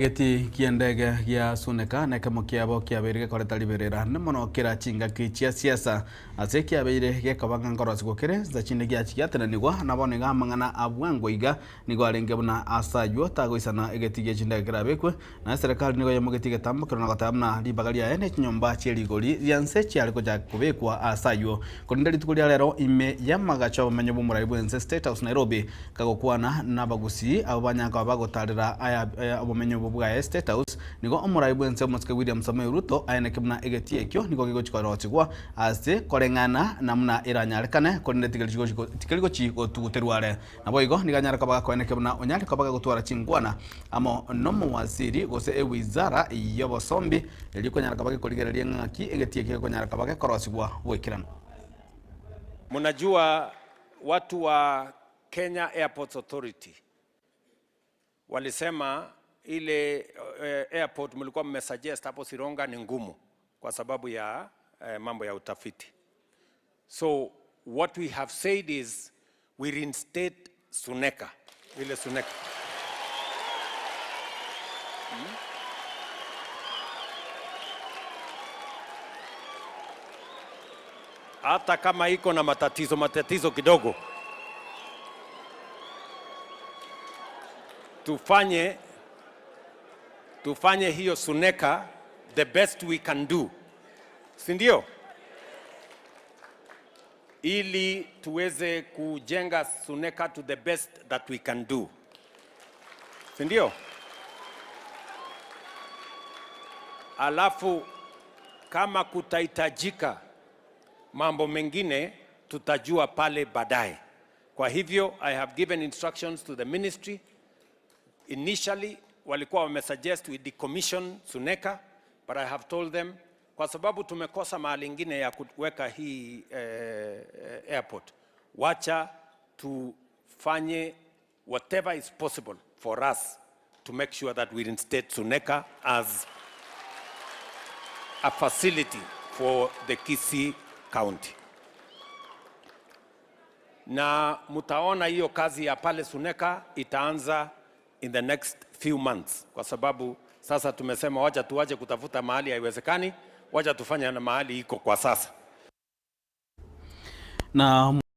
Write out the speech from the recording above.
Egeti ki'endege gia Suneka nekemo kiabo kiabeire gekoreta riberera mono kera chingaki chia siasa. Ase kiabeire gekoba ng'a nkorosigwa kere, nsa chinde giachia giatenenigwa, na bono iga amang'ana a bwango iga nigo arenge buna ase ayio tagoisana egeti gie chindege kerabekwe, na eserekari nigo yaimogetie egetambokero na goteba buna ribaga riaye ne chinyomba chie rigori ria nse chiare gochaka kobekwa ase ayio. Korende rituko ria rero ime y'amagacho y'obomenyo bw'omorai bw'ense State House Nairobi, Kagokwana nabagusii abwo banyare koba bagotarera aya obomenyo obo bwaye State House, nigo omorai bwense omosike William Samoei Ruto aeneke buna egetii ekio nigo gegochi korosigwa ase koreng'ana na buna eranyarekane korende tikeri gochi gotuguterwa are. Naboigo nigo anyare koba gakoeneke buna onyare koba gagotwara chinkwana amo nomowaziri gose ewizara y'obosombi erio konyara koba gekorigereria ng'aki egetii ekio gekonyara koba gekorosigwa goikeranu. Munajua Watu wa Kenya Airports Authority walisema ile airport mlikuwa mmesuggest hapo Sironga ni ngumu kwa sababu ya mambo ya utafiti. So what we have said is we reinstate Suneka, ile Suneka. Hata kama iko na matatizo matatizo kidogo, tufanye tufanye hiyo Suneka the best we can do, si ndio? Ili tuweze kujenga Suneka to the best that we can do, si ndio? Alafu kama kutahitajika mambo mengine tutajua pale baadaye. Kwa hivyo I have given instructions to the ministry. Initially walikuwa wamesuggest we decommission Suneka but I have told them kwa sababu tumekosa mahali ingine ya kuweka hii eh, airport, wacha tufanye whatever is possible for us to make sure that we reinstate Suneka as a facility for the Kisii County. Na mtaona hiyo kazi ya pale Suneka itaanza in the next few months, kwa sababu sasa tumesema wacha tuache kutafuta mahali haiwezekani, wacha tufanye na mahali iko kwa sasa. Na.